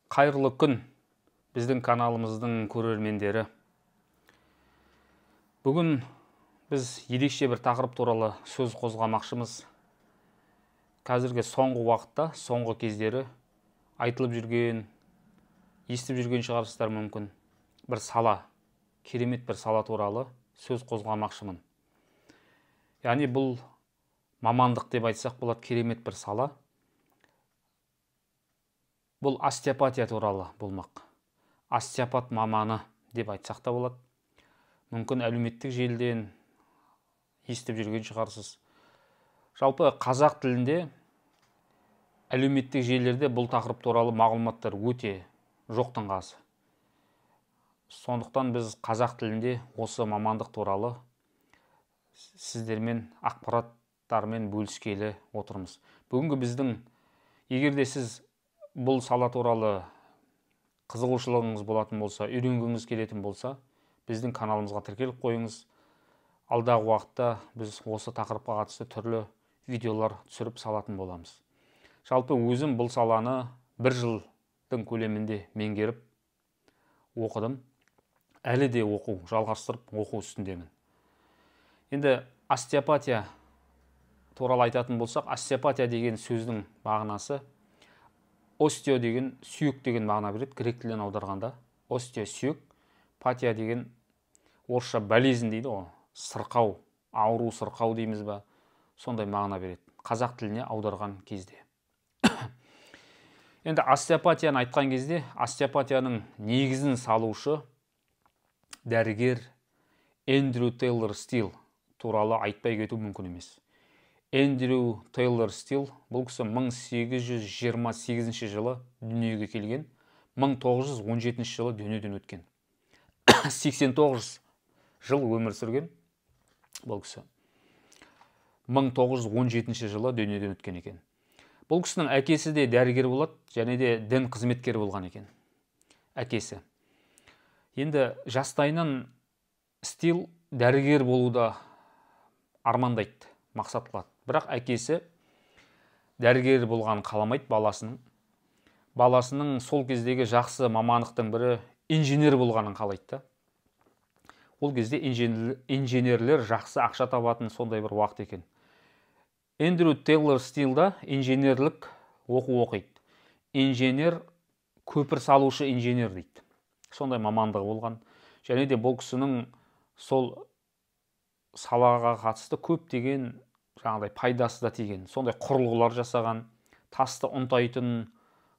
Қайырлы күн, біздің каналымыздың көрермендері. Бүгін біз ерекше бір тақырып туралы сөз қозғамақшымыз. Қазіргі соңғы уақытта, соңғы кездері айтылып жүрген, естіп жүрген шығарсыздар мүмкін. Бір сала, керемет бір сала туралы сөз қозғамақшымын. Яғни бұл мамандық деп айтсақ болады, керемет бір сала. Бұл остеопатия туралы болмақ. Остеопат маманы деп айтсақ та болады. Мүмкін әлеуметтік желіден естіп жүрген шығарсыз. Жалпы қазақ тілінде әлеуметтік желілерде бұл тақырып туралы мағлұматтар өте жоқтың қасы. Сондықтан біз қазақ тілінде осы мамандық туралы сіздермен ақпараттармен бөліскелі отырмыз. Бүгінгі біздің, егер де сіз бұл сала туралы қызығушылығыңыз болатын болса, үйренгіңіз келетін болса, біздің каналымызға тіркеліп қойыңыз. Алдағы уақытта біз осы тақырыпқа қатысты түрлі видеолар түсіріп салатын боламыз. Жалпы өзім бұл саланы бір жылдың көлемінде меңгеріп оқыдым. Әлі де оқу, жалғастырып оқу үстіндемін. Енді остеопатия туралы айтатын болсақ, остеопатия деген сөздің мағынасы остео деген сүйек деген мағына береді, грек тілінен аударғанда. Остео сүйек, патия деген орысша болезнь дейді ғой, сырқау, ауру, сырқау дейміз ба, сондай мағына береді қазақ тіліне аударған кезде. Енді остеопатияны айтқан кезде, остеопатияның негізін салушы дәрігер Эндрю Тейлор Стил туралы айтпай кету мүмкін емес. Эндрю Тейлор Стил, бұл кісі 1828 жылы дүниеге келген, 1917 жылы дүниеден өткен. 89 жыл өмір сүрген бұл кісі. 1917 жылы дүниеден өткен екен. Бұл кісінің әкесі де дәрігер болады, және де дін қызметкері болған екен. Әкесі. Енді жастайынан Стил дәрігер болуды армандайды, мақсат қылады. Бірақ әкесі дәрігер болғанын қаламайды баласының. Баласының сол кездегі жақсы мамандықтың бірі инженер болғанын қалайды да. Ол кезде инженерлер жақсы ақша табатын сондай бір уақыт екен. Эндрю Тейлор Стил да инженерлік оқу оқиды. Инженер, көпір салушы инженер дейді. Сондай мамандығы болған. Және де бұл кісінің сол салаға қатысты көптеген жаңағыдай пайдасы да тиген. Сондай құрылғылар жасаған, тасты ұнтайтын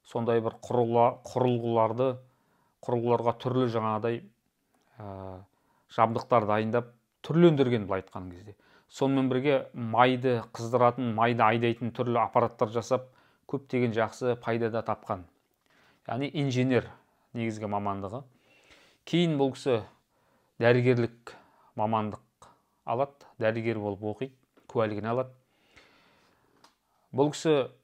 сондай бір құрылғыларға түрлі жаңағыдай жабдықтар дайындап түрлендірген былай айтқан кезде. Сонымен бірге майды қыздыратын, майды айдайтын түрлі аппараттар жасап, көптеген жақсы пайда да тапқан. Яғни инженер негізгі мамандығы. Кейін бұл кісі дәрігерлік мамандық алады, дәрігер болып оқиды, куәлігін алады. Бұл кісі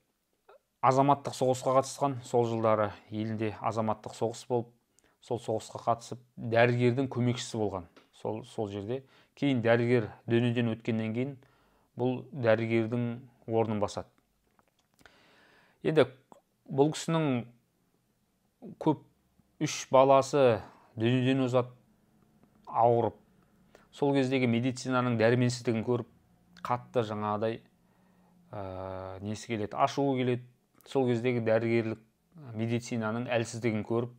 азаматтық соғысқа қатысқан, сол жылдары елінде азаматтық соғыс болып, сол соғысқа қатысып дәрігердің көмекшісі болған сол жерде. Кейін дәрігер дүниеден өткеннен кейін бұл дәрігердің орнын басады. Енді бұл кісінің көп үш баласы дүниеден озады, ауырып. Сол кездегі медицинаның дәрменсіздігін көріп, қатты жаңағыдай несі келеді, ашуы келеді. Сол кездегі дәрігерлік медицинаның әлсіздігін көріп,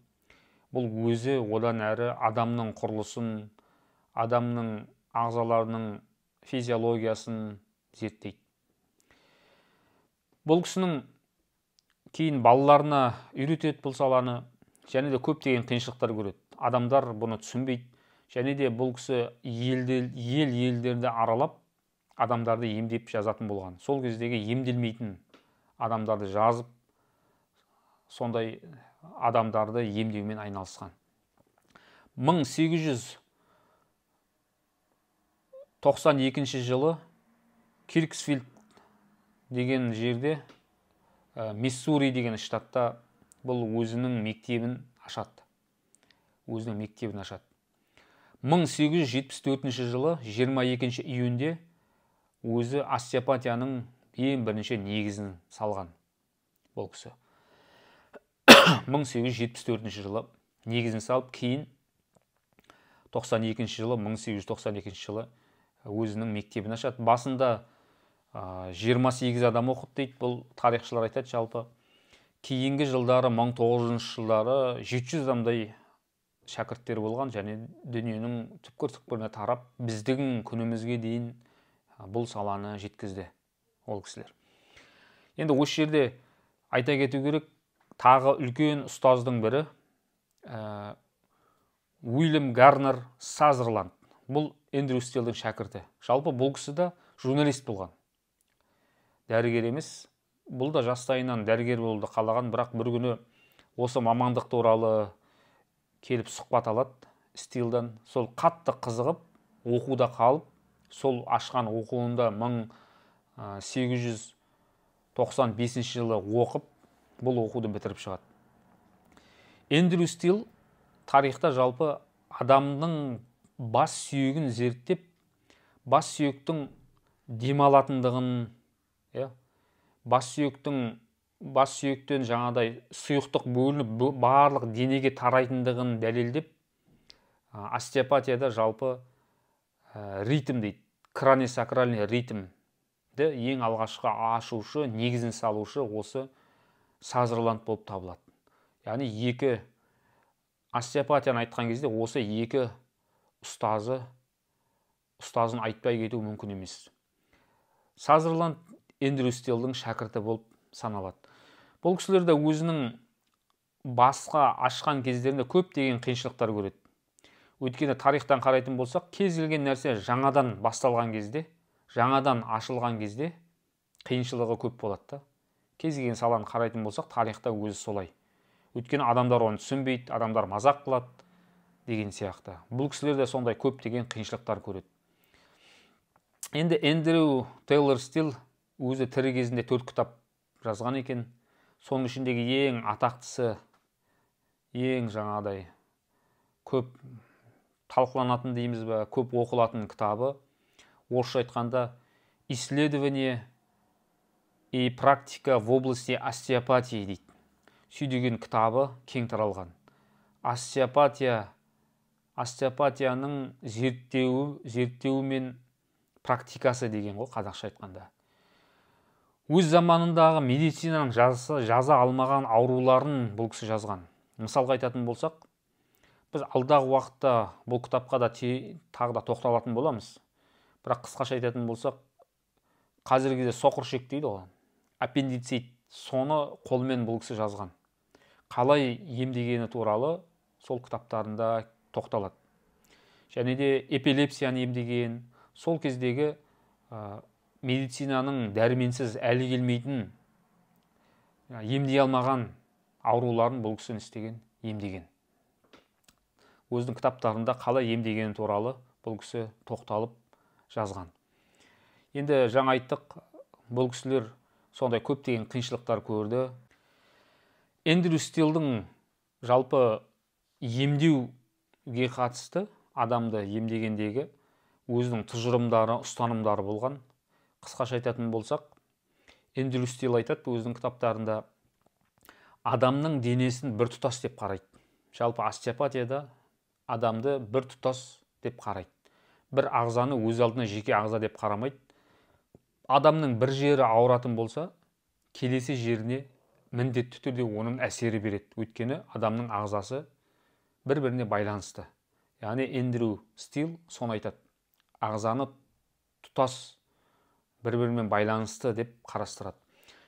бұл өзі одан әрі адамның құрылысын, адамның ағзаларының физиологиясын зерттейді. Бұл кісінің кейін балаларына үйретеді бұл саланы, және де көптеген қиыншылықтар көреді. Адамдар бұны түсінбейді. Және де бұл кісі елдерді аралап, адамдарды емдеп жазатын болған. Сол кездегі емделмейтін адамдарды жазып, сондай адамдарды емдеумен айналысқан. 1892 жылы Кирксфилд деген жерде, Миссури деген штатта бұл өзінің мектебін ашады. Өзінің мектебін ашады. 1874 жылы 22 июньде өзі остеопатияның ең бірінші негізін салған бұл кісі. 1874 жылы негізін салып, кейін 92 жылы, 1892 жылы өзінің мектебін ашады. Басында 28 адам оқыды дейді, бұл тарихшылар айтады жалпы. Кейінгі жылдары 1900 жылдары 700 адамдай шәкірттер болған және дүниенің түпкір-түпкіріне тарап, біздің күнімізге дейін бұл саланы жеткізді ол кісілер. Енді осы жерде айта кету керек, тағы үлкен ұстаздың бірі Уильям Гарнер Сазерланд. Бұл Эндрю Стилдің шәкірті. Жалпы бұл кісі де журналист болған. Дәрігер емес. Бұл да жастайынан дәрігер болуды қалаған, бірақ бір күні осы мамандық туралы келіп сұхбат алады Стилдан. Сол қатты қызығып, оқуда қалып, сол ашқан оқуында 1895 жылы оқып, бұл оқуды бітіріп шығады. Эндрю Стил тарихта жалпы адамның бас сүйегін зерттеп, бас сүйектің демалатындығын, бас сүйектен жаңадай сұйықтық бөлініп, барлық денеге тарайтындығын дәлелдеп, остеопатияда жалпы ритм дейді, краниосакральный ритмді ең алғашқы ашушы, негізін салушы осы Сазерланд болып табылады. Яғни екі остеопатияны айтқан кезде осы екі ұстазын айтпай кету мүмкін емес. Сазерланд Эндрю Стилдің шәкірті болып саналады. Бұл кісілер де өзінің басқа ашқан кездерінде көптеген қиыншылықтар көреді. Өйткені тарихтан қарайтын болсақ, кез келген нәрсе жаңадан басталған кезде, жаңадан ашылған кезде қиыншылығы көп болады да. Кез келген саланы қарайтын болсақ, тарихта өзі солай. Өйткені адамдар оны түсінбейді, адамдар мазақ қылады деген сияқты. Бұл кісілер де сондай көптеген қиыншылықтар көреді. Енді Эндрю Тейлор Стил өзі тірі кезінде 4 кітап жазған екен. Соның ішіндегі ең атақтысы, ең жаңағыдай көп талқыланатын дейміз бе, көп оқылатын кітабы, орысша айтқанда «Исследование и практика в области остеопатии» дейді. Сүйдеген кітабы кең таралған. Остеопатияның зерттеуі мен практикасы деген ғой қазақша айтқанда. Өз заманындағы медицинаның жаза алмаған ауруларын бұл кісі жазған. Мысалға айтатын болсақ, біз алдағы уақытта бұл кітапқа да тағы да тоқталатын боламыз. Бірақ қысқаша айтатын болсақ, қазіргі кезде соқыр ішек дейді ғой, аппендицит, соны қолмен бұл кісі жазған. Қалай емдегені туралы сол кітаптарында тоқталады. Және де эпилепсияны емдеген, сол кездегі медицинаның дәрменсіз әлі келмейтін, емдей алмаған ауруларын бұл кісі істеген, емдеген. Өзінің кітаптарында қалай емдегені туралы бұл кісі тоқталып жазған. Енді жаңа айттық, бұл кісілер сондай көптеген қиыншылықтар көрді. Эндрю Стилдің жалпы емдеуге қатысты, адамды емдегендегі өзінің тұжырымдары, ұстанымдары болған. Қысқаша айтатын болсақ, Эндрю Стил айтады өзінің кітаптарында, адамның денесін бір тұтас деп қарайды. Жалпы остеопатияда адамды бір тұтас деп қарайды. Бір ағзаны өз алдына жеке ағза деп қарамайды. Адамның бір жері ауыратын болса, келесі жеріне міндетті түрде оның әсері береді. Өйткені адамның ағзасы бір-біріне байланысты. Яғни Эндрю Стил соны айтады. Ағзаны тұтас бір-бірімен байланысты деп қарастырады.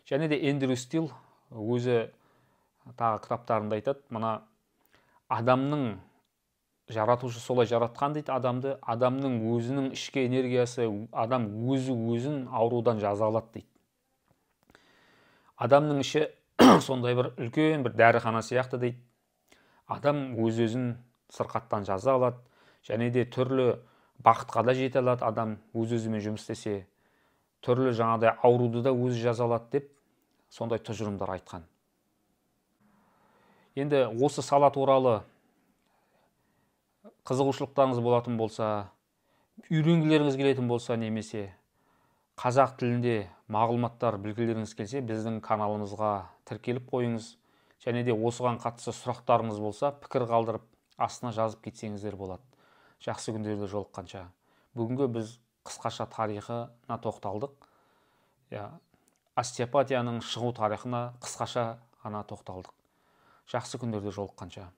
Және де Эндрю Стил өзі тағы кітаптарында айтады, мына адамның жаратушы солай жаратқан дейді адамды, адамның өзінің ішкі энергиясы, адам өзі өзін аурудан жаза алады дейді. Адамның іші сондай бір үлкен бір дәріхана сияқты дейді. Адам өз өзін сырқаттан жаза алады, және де түрлі бақытқа да жете алады адам өз өзімен жұмыс істесе, түрлі жаңағыдай ауруды да өзі жаза алады деп сондай тұжырымдар айтқан. Енді осы сала туралы қызығушылықтарыңыз болатын болса, үйренгілеріңіз келетін болса, немесе қазақ тілінде мағлұматтар білгілеріңіз келсе, біздің каналымызға тіркеліп қойыңыз. Және де осыған қатысты сұрақтарыңыз болса, пікір қалдырып, астына жазып кетсеңіздер болады. Жақсы күндерде жолыққанша. Бүгінгі біз қысқаша тарихына тоқталдық. Остеопатияның шығу тарихына қысқаша ғана тоқталдық. Жақсы күндерде жолыққанша.